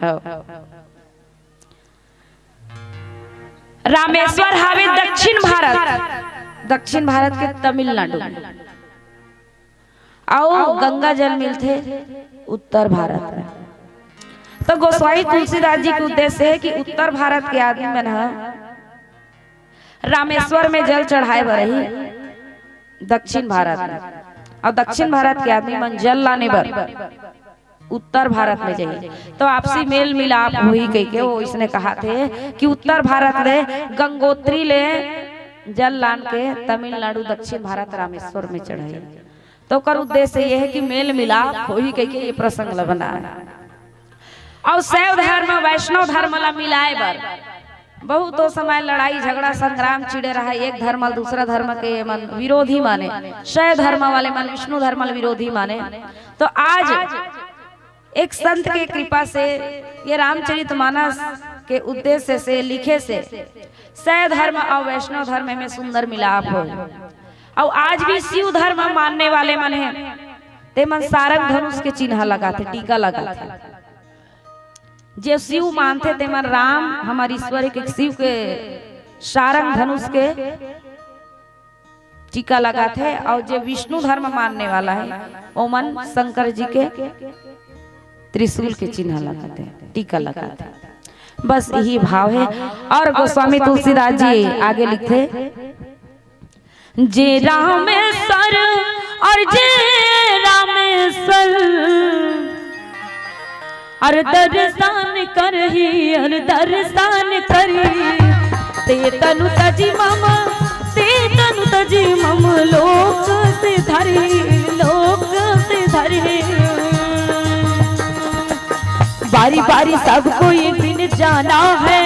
हाँ। रामेश्वर हावे दक्षिण भारत, दक्षिण भारत के तमिलनाडु में। अउ गंगा जल मिलथे उत्तर भारत में। त तो गोस्वामी तुलसीदास जी के उद्देश्य हे कि उत्तर भारत के आदमी मन ह रामेश्वर में जल चढ़ाए बर आही, दक्षिण भारत में, अउ दक्षिण भारत के आदमी मन जल लाने बर उत्तर भारत में जाही, तो आपसी मेल मिलाप होही कहिके वो इसने कहाथे कि उत्तर भारत ले गंगोत्री ले जल लान के तमिलनाडु, दक्षिण भारत, रामेश्वर में चढ़ाही। तो ओकर उद्देश्य ये हे कि मेल मिलाप होही कहिके ये प्रसंग ल बनाए। अउ शैव धर्म वैष्णव धर्म ला मिलाए बर बहुत ओ समय लड़ाई झगड़ा संग्राम छिड़े रहा, एक धर्म ल दूसरा धर्म के मन विरोधी माने, शैव धर्म वाले मन विष्णु धर्म ल विरोधी माने। तो आज एक संत के कृपा से ये रामचरित मानस के उद्देश्य से लिखे से शैव धर्म अउ वैष्णव धर्म में सुंदर मिलाप हो। अउ आज भी शिव धर्म मानने वाले मन हे, ते मन सारंग धनुष के चिन्ह लगाथे, टीका लगाथे। जे शिव मानथे ते मन राम हमर ईश्वर के शिव के सारंग धनुष के टीका लगाथे, अउ जे विष्णु धर्म मानने वाला हे ओमन शंकर जी के त्रिशूल के चिन्ह लगाथे, टीका लगाथे। बस यही भाव हे। अउ गोस्वामी तुलसीदास जी आगे लिखथे, जे रामेश्वर अउ जे रामेश्वर अउ दर्शन करही, अउ दर्शन करही, ते तनु तजि मम, ते तनु तजि मम लोक सिधारही, लोक सिधारही। बारी बारी सबको एक दिन जाना है,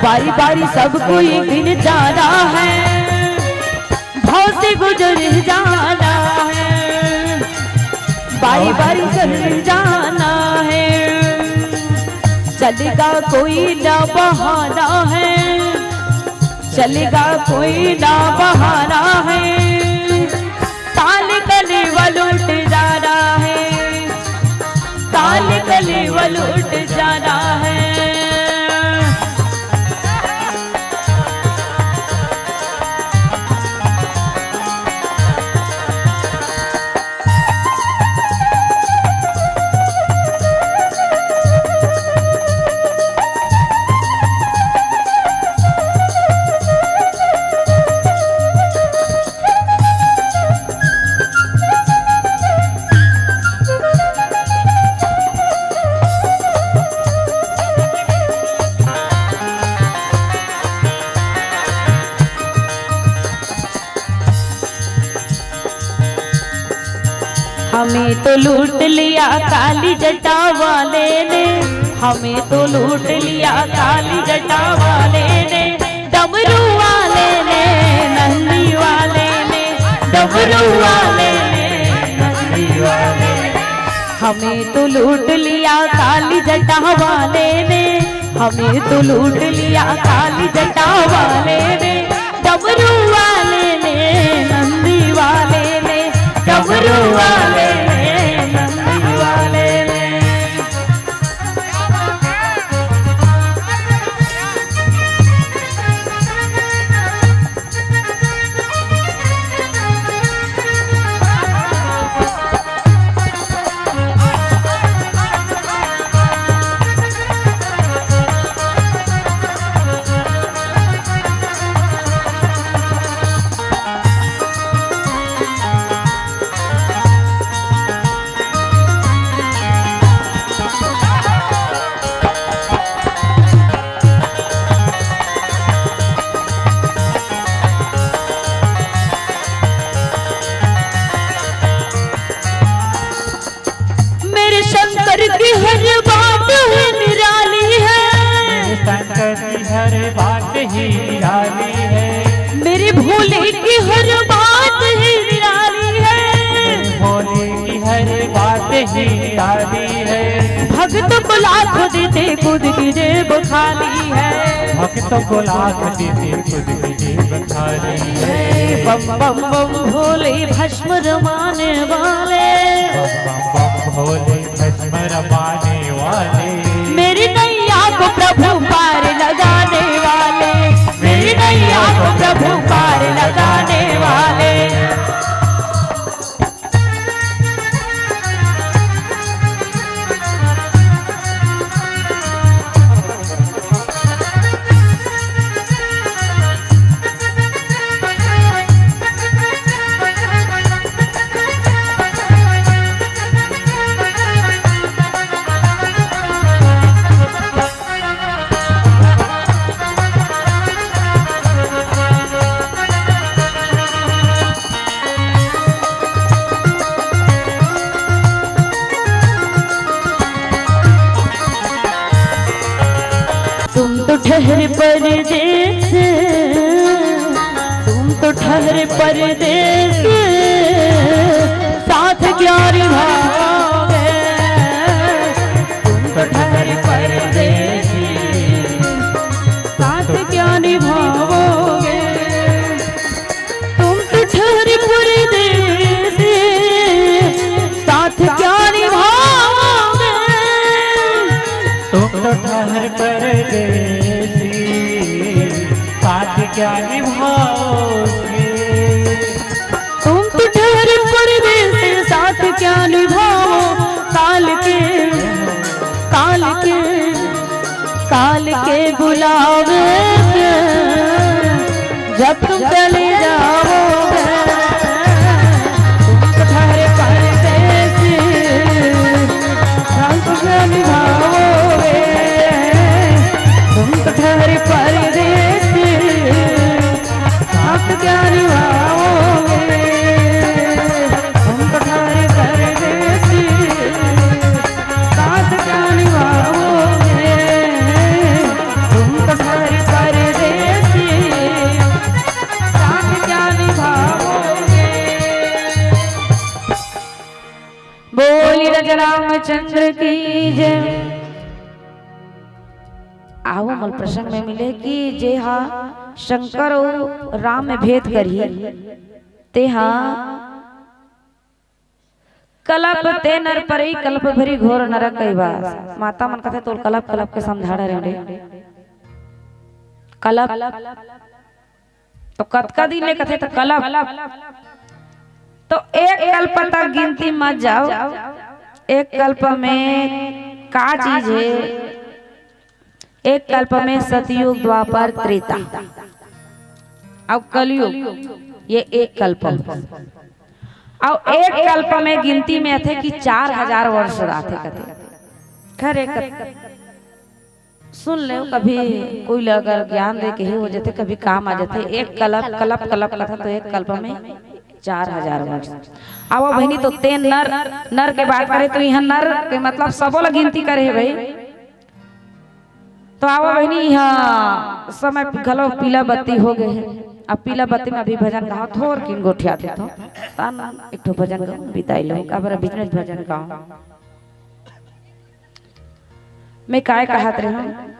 बारी बारी सबको एक दिन जाना है, भव से गुजर जाना है, बारी बारी गुजर जाना है। चलेगा कोई ना बहाना है, चलेगा कोई ना बहाना है, ताल कलेवा लूट जाना है, ताल कलेवा लूट जाना है। हमें तो लूट लिया काली जटा वाले ने, हमें तो लूट लिया काली जटा वाले ने, डमरू वाले ने, नंदी वाले ने, डमरू वाले ने, नंदी वाले ने। हमें तो लूट लिया काली जटा वाले ने, हमें तो लूट लिया काली जटा वाले ने, डमरू वाले ने, नंदी वाले ने, डमरू वाले ने, नंदी वाले ने। मेरे शंकर की हर बात ही निराली है। मेरे शंकर की हर बात ही निराली है। मेरे भोले की हर बात ही निराली है। मेरे भोले की हर बात ही निराली है। भक्त को लाख देते, खुद की जेब खाली है। भक्त को लाख देते, खुद की जेब खाली है। बम बम बम भोले भस्म रमाने वाले। बम बम बम भोले भस्म रमाने वाले। मेरी नैया को प्रभु पार लगाने वाले। मेरी नैया को प्रभु पार लगाने वाले। तुम तो ठहरे परदेस, तुम तो ठहरे परदेस, साथ क्या निभाओगे? तुम तो ठहरे परदेस, साथ क्या निभाओगे? तुम तो ठहरे परदेस, साथ क्या निभाओगे? तुम तो ठहरे परदेसी, साथ क्या निभाओगे? तुम तो ठहरे परदेसी, साथ क्या निभाओ? काल के, काल के, काल के बुलावे के, जब तुम चले जाओगे। तुम तो ठहरे परदेसी, साथ क्या निभाओगे? तुम तो ठहरे परदेसी, साथ क्या निभाओगे? तुम तो ठहरे परदेसी, साथ क्या निभाओगे? तुम तो ठहरे परदेसी, साथ क्या निभाओगे? बोली राजा रामचंद्र की जय। आओ मूल प्रसंग में मिले कि जे हा शंकर अउ राम में भेद करही, ते हा कलप ते नर परई, कलप भरी घोर नरक कई बास। माता मन कथे, "तोल कलप, कलप के समझाड़ा रे रे।" कलप तो कतका दिन ले कथे, तो कलप तो एक कल्प तक गिनती मत जाओ। एक कल्प में का चीज है? एक कल्प में सतयुग, द्वापर, त्रेता अउ कलयुग, ये एक कल्प। अउ एक कल्प में गिनती में आथे कि चार हजार वर्ष आथे कथे। खरे कथे, सुन ले, कभी कोई ल अगर ज्ञान दे के ही हो जाथे, कभी काम आ जाथे। एक कलप, कलप, कलप कथा तो एक कल्प में चार हजार वर्ष। आवा बहिनी, तो तें नर, नर के बात करे तो इहाँ नर के मतलब सबो ला गिनती करे हे भाई। तो आवा बहिनी, इहाँ समय घलो पीला बत्ती हो गए हे। अब पीला बत्ती में अभी भजन गाओ, थोर किन गोठिया देथों, तन एक ठो भजन गाओ, बिताई लो, काबर बीच में भजन गाओ। मैं काय कहत रहे हूँ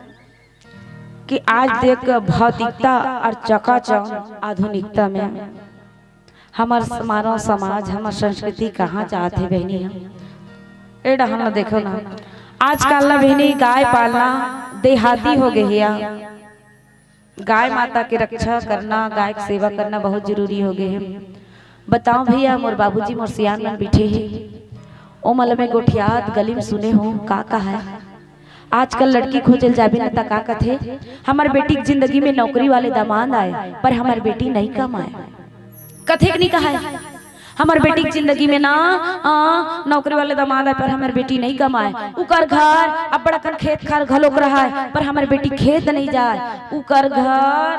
कि आज देख भौतिकता अउ चकाचौंध आधुनिकता में हमर मानव समाज, हमर संस्कृति कहाँ जात हे बहिनी? हम ए डहन ल देखो ना, आजकल ना बहिनी गाय पालना देहाती हो गए हे या। गाय माता के रक्षा करना, गाय के सेवा करना बहुत जरूरी हो गए हे। बताओ भैया, मोर बाबूजी, मोर सियान मन बैठे हे, ओमन ल मैं गोठियात गली में सुने हूँ, का कहा है? आजकल लड़की खोजे ल जाबे न त का कथे, "हमर बेटी के जिंदगी में नौकरी वाले दामाद आए, पर हमर बेटी नई कमाए।" कथे के नहीं कहा है? हमर बेटी के जिंदगी में ना, आ, नौकरी वाले दामाद आए, पर हमर बेटी नई कमाए। उकर घर अब्बड़ अकन खेत खार घलोक रहा है, पर हमर बेटी खेत नहीं जाए। उकर घर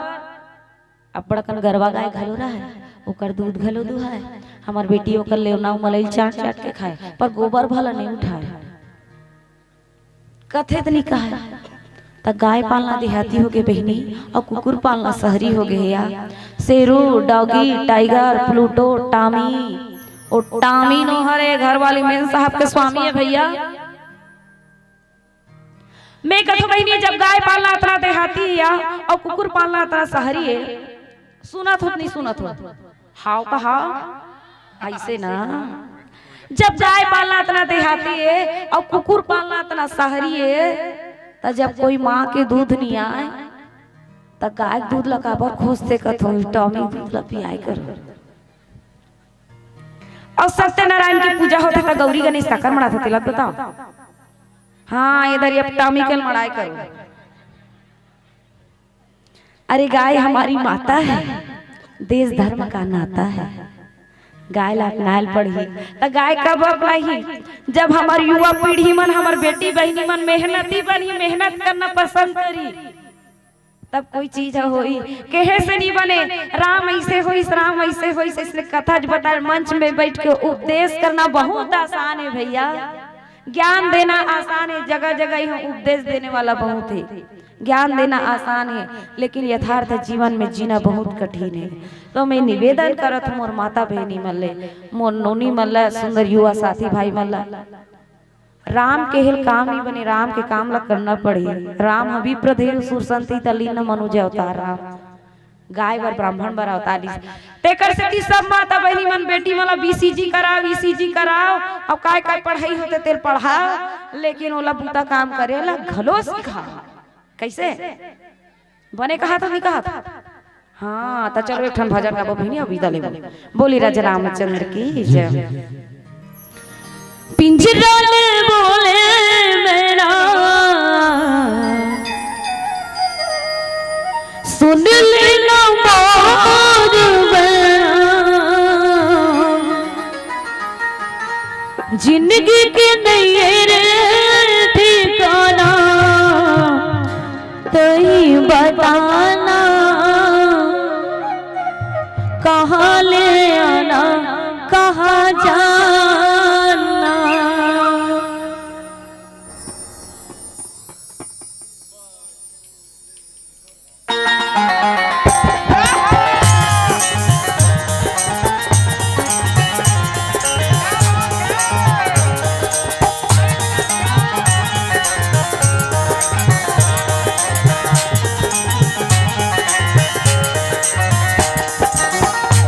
अब्बड़ अकन गरवा गाय घलो रहा है, ओकर दूध घलो दुहाए। हमर बेटी ओकर लेवना उमलई ल चाट चाट के खाए, पर गोबर भला नहीं उठाए। कथे त नहीं कहा है। त गाय पालना देहाती हो गए बहिनी, अउ कुकुर पालना शहरी हो गए या। Sheru, doggy, Tiger, Pluto, Tommy. ओ टामी नो हरे, घर वाली मेन साहब के स्वामी है भैया। मैं कथों बहिनी, जब गाय पालना अतना देहाती हे या, अउ कुकुर पालना अतना शहरी हे, सुनत हो त नहीं सुनत हो? हाव का हाव? अइसे ना, जब गाय पालना अतना देहाती हे अउ कुकुर पालना अतना शहरी हे, त जब कोई माँ के दूध नहीं आए, त गाय के दूध ला काबर खोजथे कथों, टॉमी दूध ला पियाए करो। अउ सत्यनारायण के पूजा होथे त गौरी गणेश काकर मड़ाथे, तेला बताओ। हाँ, इधर ये टॉमी के मड़ाए करो। अरे गाय हमारी माता है, देश धर्म का नाता है। गाय ला अपनाए ल पड़ही, त गाय कब अपनाही? जब हमर युवा पीढ़ी मन, हमर बेटी बहिनी मन मेहनती बनही, मेहनत करना पसंद करही, तब कोई चीज ह होही। कहे से नहीं बने, राम ऐसे होइस, राम ऐसे होइस, इसने कथा ज बताए, मंच में बैठ के उपदेश करना बहुत आसान है भैया। ज्ञान देना आसान हे, जगह जगह इहाँ उपदेश देने वाला बहुत हे। ज्ञान देना आसान हे, लेकिन यथार्थ जीवन में जीना बहुत कठिन हे। तो मैं निवेदन करत हूँ मोर माता बहिनी मन ले, मोर नोनी मन ला, सुंदर युवा साथी भाई मन ला, राम केहे ले काम नइ बने, राम के काम ला करना पड़ही। राम ह विप्र धेनु सुर संतीत लीन मनुज अवतार राम। गाय बर ब्राह्मण बर अवतार लिस। तेकर सेती सब माता बहिनी मन बेटी मन ला वीसीजी कराव, ईसीजी कराव, अउ काय काय पढ़ाई होथे तेल पढ़ाव, लेकिन ओला बूता काम करे ला घलो सिखाव। कइसे? बने कहाथों, नइ कहाथों? हाँ, त चलो एक ठन भजन गाबो बहिनी, अउ बिदा लेबो। बोली राजा रामचंद्र की जय। पिंजरा ले बोले मैना, सुन लेना मोर मैना, जिंदगी के नैये रे ठिकाना, तई बताना, कहाँ ले आना, कहाँ जाना।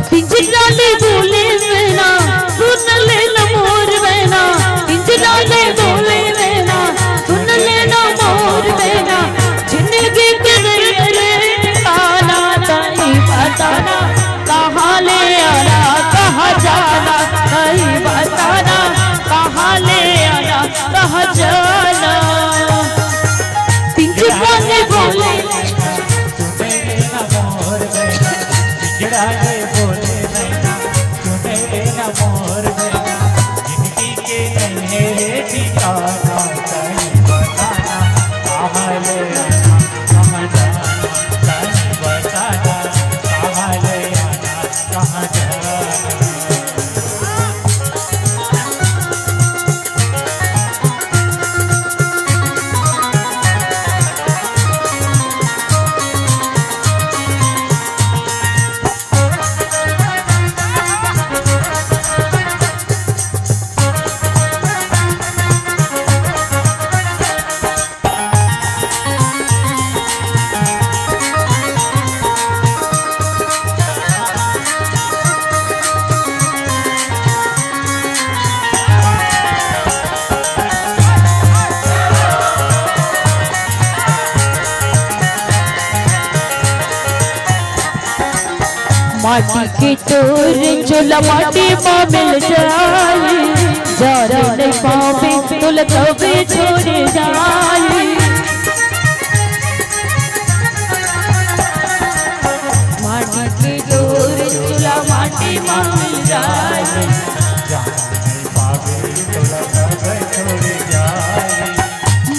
पिंजरा ले बोले मैना, सुन लेना मोर मैना। पिंजरा ले बोले मैना, सुन लेना मोर मैना। जिंदगी के नैये रे ठिकाना, तई बताना, कहाँ ले आना, कहाँ जाना, तई बताना, कहाँ ले आना, कहाँ जाना। पिंजरा ले बोले माटी के तोर चूल्हा माटी मा मिल जाई, जाने नइ पावे तोला कबे छोड़ जाई। माटी के तोर चूल्हा माटी मा मिल जाई।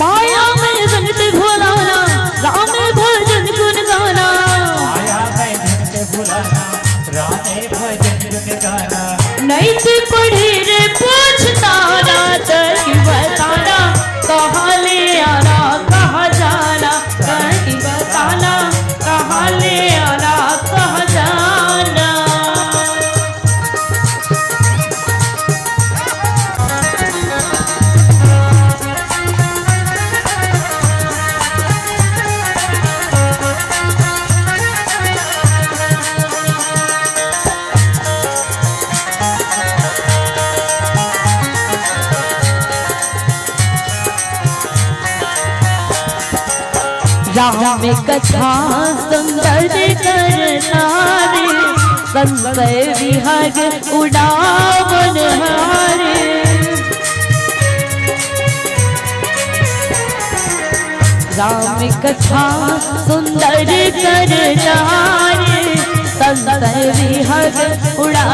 माया में बन के भुलाना, राम भजन गुन गाना। माया में बन के भुलाना, राम भजन गुन गाना। नइ ते पढ़े रे पूछताना, तई बताना, कहाँ ले आना, कहाँ जाना, तई बताना, कहाँ ले आना, कहाँ जाना। राम कथा सुंदर करतारे, संशय विहग उड़ावन हारे। राम कथा सुंदर करतारे, संशय विहग उड़ा